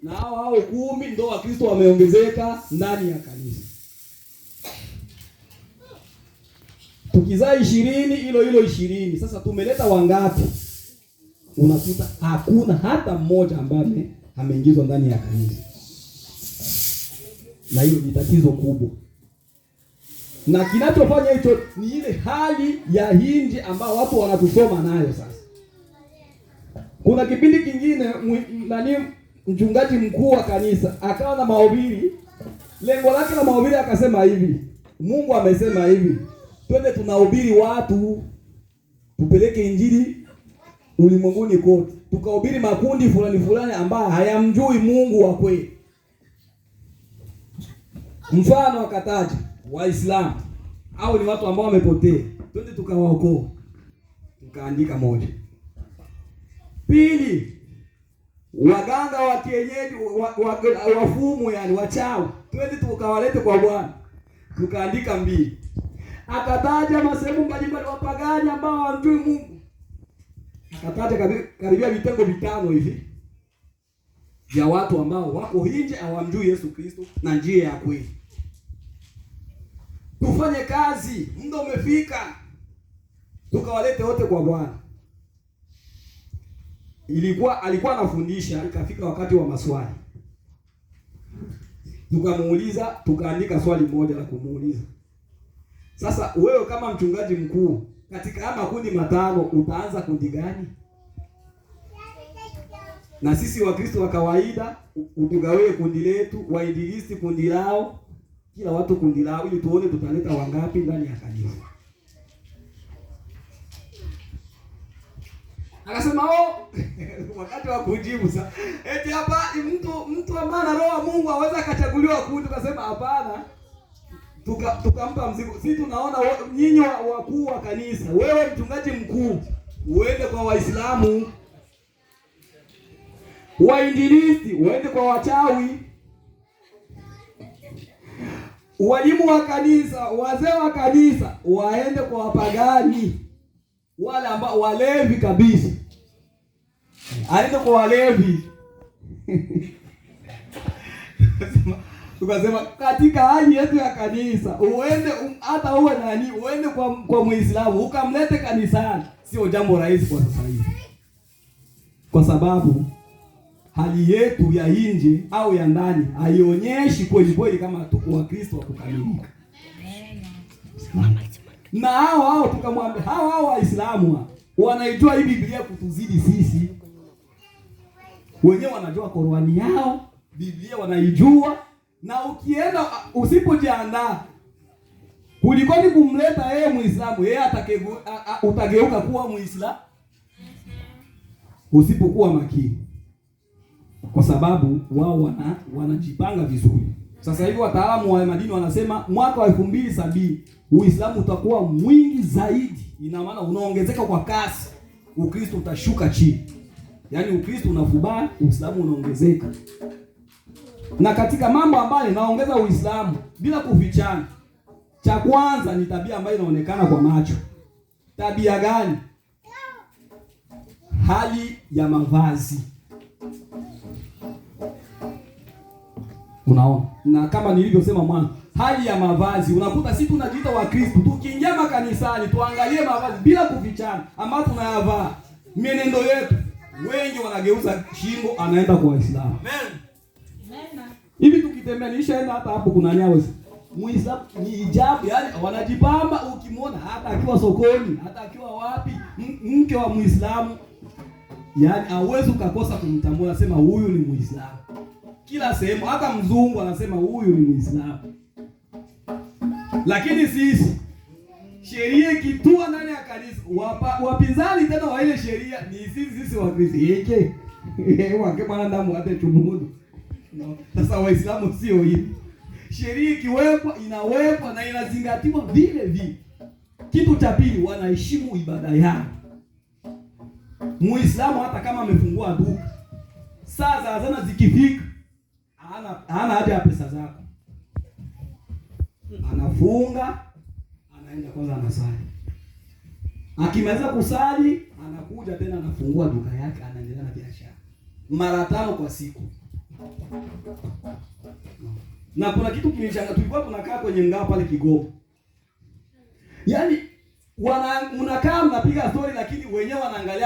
na hao hao 10 ndio Wakristo wameongezeka ndani ya kanisa. Tukizaa 20 hilo hilo 20. Sasa tumeleta wangapi? Unakuta hakuna hata mmoja ambaye ameingizwa ndani ya kanisa. Na hiyo ni tatizo kubwa. Na kinachofanya hicho ni ile hali ya hinji ambayo watu wanatusoma nayo sasa. Kuna kipindi kingine nani mchungaji mkuu wa kanisa akawa na mahubiri. Lengo lake la mahubiri akasema hivi, Mungu amesema hivi, twende tunahubiri watu, tupeleke injili ulimwenguni kote. Tukahubiri makundi fulani fulani ambayo hayamjui Mungu wa kweli. Mfano akataja Waislamu au ni watu ambao wamepotea, twende tukawaokoa. Tukaandika moja. Pili, waganga wa kienyeji, wafumu yani wachawi, twende tukawalete kwa Bwana. Tukaandika 2. Akataja masehemu mbalimbali wapagani ambao hawamjui Mungu. Akataja karibia vitengo 5 hivi vya watu ambao wako nje hawamjui Yesu Kristo na njia ya kweli. Tufanye kazi, muda umefika. Tukawalete wote kwa Bwana. Alikuwa anafundisha, ikafika wakati wa maswali. Tukamuuliza, tukaandika swali moja la kumuuliza. Sasa wewe kama mchungaji mkuu katika haya makundi 5 utaanza kundi gani? Na sisi Wakristo wa kawaida utugawie kundi letu, wainjilisti kundi lao, kila watu kundi lao, ili tuone tutaleta wangapi ndani ya kanisa. Akasema oh, wakati wa kujibu sasa, eti hapa mtu ambaye ana roho wa Mungu aweza akachaguliwa kundi. Tukasema hapana. Tukampa mzigo. Sisi tunaona nyinyi wakuu wa kanisa, wewe mchungaji mkuu uende kwa Waislamu, wainjilisti uende kwa wachawi, walimu wa kanisa, wazee wa kanisa waende kwa wapagani, wale ambao walevi kabisa, aende kwa walevi. Tukasema katika hali yetu ya kanisa uende hata uwe nani, uende kwa Muislamu ukamlete kanisani, sio jambo rahisi kwa sasa hivi, kwa sababu hali yetu ya nje au ya ndani haionyeshi kweli kweli kama tuko Wakristo wa kukamilika. Na hao hao tukamwambia, hao hao Waislamu wanaijua hii Biblia kutuzidi sisi. Wenyewe wanajua Qur'ani yao, Biblia wanaijua, na ukienda usipojiandaa kulikoni kumleta yeye Muislamu, yeye utageuka kuwa Muislamu usipokuwa makini. Kwa sababu wao wanajipanga vizuri. Sasa hivi wataalamu wa madini wanasema mwaka wa 2070 Uislamu utakuwa mwingi zaidi. Ina maana unaongezeka kwa kasi, Ukristo utashuka chini. Yaani Ukristo unafubaa, Uislamu unaongezeka. Na katika mambo ambayo inaongeza Uislamu bila kufichana, cha kwanza ni tabia ambayo inaonekana kwa macho. Tabia gani? Hali ya mavazi. Unaona? Na kama nilivyosema mwanzo, hali ya mavazi, unakuta sisi tunajiita Wakristo, tukiingia makanisani tuangalie mavazi bila kufichana ambayo tunayavaa, mienendo yetu, wengi wanageuza shingo, anaenda kwa Waislamu. Amen. Hivi tukitembea nishaenda hata hapo kuna nyawo. Muislamu ni hijabu, yani wanajipamba, ukimwona hata akiwa sokoni, hata akiwa wapi, mke wa Muislamu, yani hauwezi ukakosa kumtambua, anasema huyu ni Muislamu. Kila sehemu hata mzungu anasema huyu ni Muislamu. Lakini sisi sheria ikitua ndani ya kanisa, wapinzani tena wa ile sheria ni sisi wa Kristo. Yeke. Wake mwanadamu hata chumudu. No. Sasa Waislamu sio hivi. Sheria ikiwekwa inawekwa na inazingatiwa vile vile. Kitu cha pili, wanaheshimu ibada yao. Muislamu hata kama amefungua duka, saa za azana zikifika, hana haja ya pesa zako. Anafunga, anaenda kwanza anasali. Akimaliza kusali, anakuja tena anafungua duka yake, anaendelea na biashara. Mara 5 kwa siku. Na kuna kitu kinishanga, tulikuwa tunakaa kwenye mgahawa pale Kigoma. Yaani mnakaa mnapiga story, lakini wenyewe wanaangalia